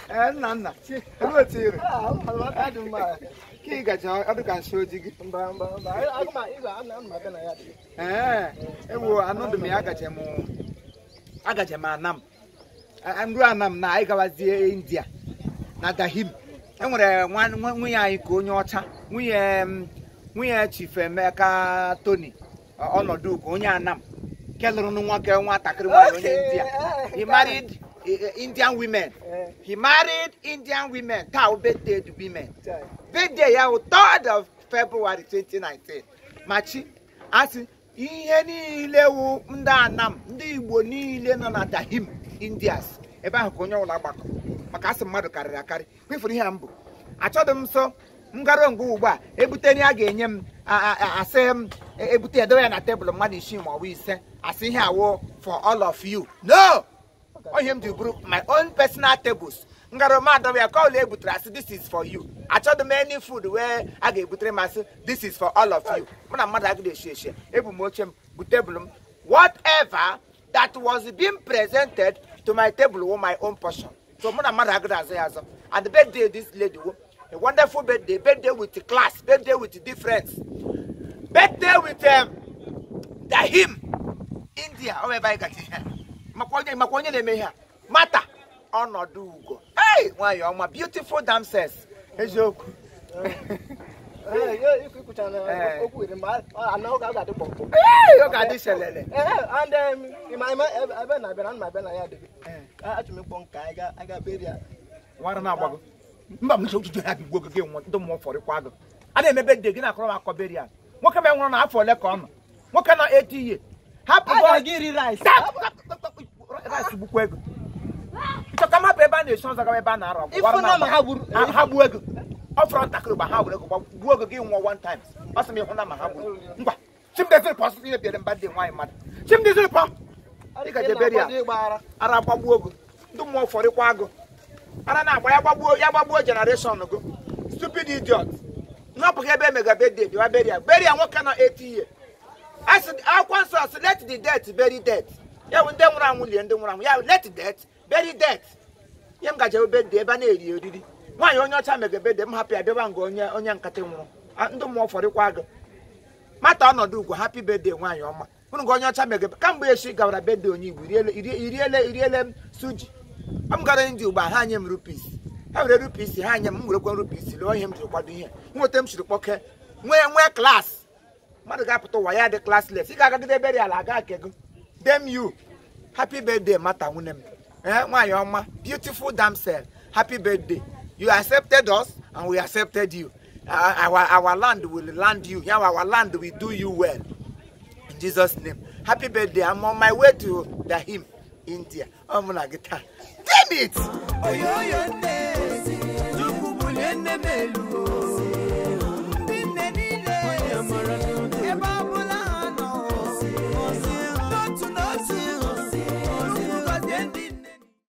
Nna nna. Elu otiri. Ka ị gacha ọ dị ka nsi oji gị. Mba mba mba. Agụma ịga ana m abịa na ya dị. Ee, ewo anọdụ m ya agaje m Anam. Nru Anam na anyị gawazie India na Dahim. Enwere nwunye anyị ka onye ọcha, nwunye Chief Emeka Tony ọnọdụ ugo onye Anam. Nke lụrụ nwoke nwatakịrị nwaanyị onye India. He married Indian women. He married Indian women. Taa birthday the women. Birthday ya 3rd of February 2019. Machi asị ihe niile wụ ndị Anam, ndị Igbo niile nọ na Dahim, Indias. Ebe ahụ ka onye ọbụla gbakọ. Maka asị mmadụ karịrị akarị. Kwefuru ihe a mbụ. Achọghị m nso m gara ngwa ugbu a ebute ya ga-enye m asị m ebute edowe ya na tebụl mmadụ isii ma ọ bụ ise asị ihe awụ for all of you. No! Onye m ji bụrụ my own personal tables. Ngara m adọba ya ka ọla ebutere asị this is for you. Achọghị m any food wee a ga-ebutere m asị this is for all of you. Mụ na mmadụ agaghị eshi eshi. Ebu m oche m bụ tebụl m. Whatever that was being presented to my table was my own portion. So mụ na mmadụ agaghị azọ ya azọ. And the birthday this lady wo a wonderful birthday, birthday with class, birthday with difference, birthday with Dahim, India. Oh, ebe anyị gacha ihe. Makwa onye na-eme ihe a. Mata ọnọdụ ugo. Hey, nwayọ ọma, beautiful damsels. Eziokwu. Ee, ọ ga-adị shelele. And ebe na-abịa na abịa na ya dị. Achọrọ m ịkpọ nka anyị ga beria. Nwara na-agbago. Mba m nche ha bigbuo gị ndị mmụọ fọrịkwa agụ. A na-eme birthday gị na-akọrọ m akọ burial. Nwoke m nwụrụ na afọ ole ka ọ nọ? Nwoke nọ 80 years. Hapụ gị iri rice. Rice gbukwa ego. Ịchọka m hapụ ebe a na-esi ọzọ gawa ebe a na-arụ ọgwụ. Ha gbuo ego. Ọ fọrọ ntakịrị gba ha were ego gbuo ego gị nwụọ one times. Ọ sị m ịhụ na ma ha gburu. Ngwa, Chimdeziri pọ ọsịsọ ihe bịara mba dị nwaanyị mmadụ. Chimdeziri pọ. Ị gaje burial. Ara gbagbuo ego. Ndị mmụọ fọrịkwa agụ. Ara na-agba ya gbagbuo generation go. Stupid idiot. Nhapụghị ebe emega birthday bịa burial. Burial nwoke nọ 80 years. Asị akwụkwọ nsọ sị let the death bury death. Ya bụ ndị nwụrụ anwụ lie ndị nwụrụ anwụ. Ya bụ let death bury death. Ihe m gaje birthday ebe a na-eri oriri. Nwaanyị onye ọcha mega birthday m hapụ ya bịaba nga onye nkatị nwụrụ. Ndị mmụọ fọrịkwa agụ. Mata ọnọdụ ugwu happy birthday nwaanyị ọma. Hụrụ nga onye ọcha mega kamgbe echi gawara birthday onye Igbo iriele m suji. M gara India ugbu a ha nye m rupis. Ha were rupis ha nye m werekwa rupis lụọ ihe m jiri kwado ihe. Nweta m siri kpọke nwee klaasị. Mmadụ ga-apụta ụwa ya dị classless. Ị ga-agagide burial aga ake gị. Damn you. Happy birthday Mata nwunye m. Nwaanyị ọma, beautiful damsel. Happy birthday. You accepted us and we accepted you. Our land will land you. Yeah, our land will do you well. In Jesus' name. Happy birthday. I'm on my way to Dahim, India. I'm gonna get that. Damn it!